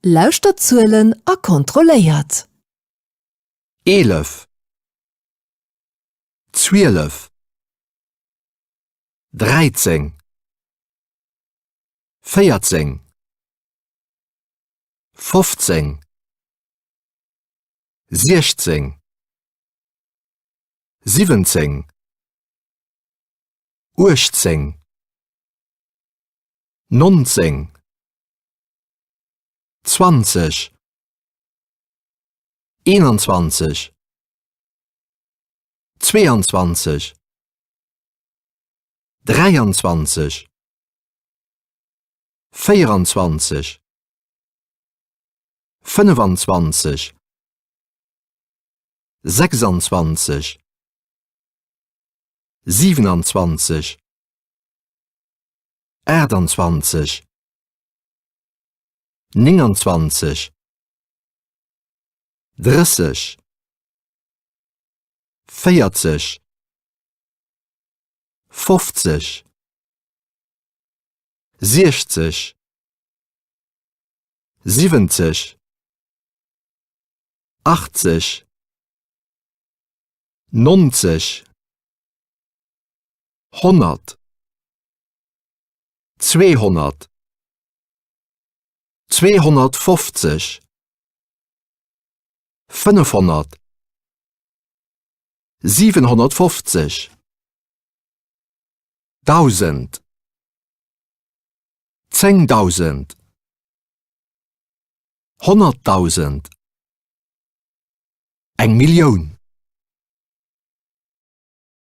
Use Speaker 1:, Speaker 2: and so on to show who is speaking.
Speaker 1: Lauschtert d'Zuelen a kontrolléiert.
Speaker 2: 11 12 13 14 15 16 17 18 19 20 21 22 23 24 25 26 27 28 29 30 40 50 60 70 80 90 100 200 250 500 750 1000 10.000 100.000 Eng Millioun.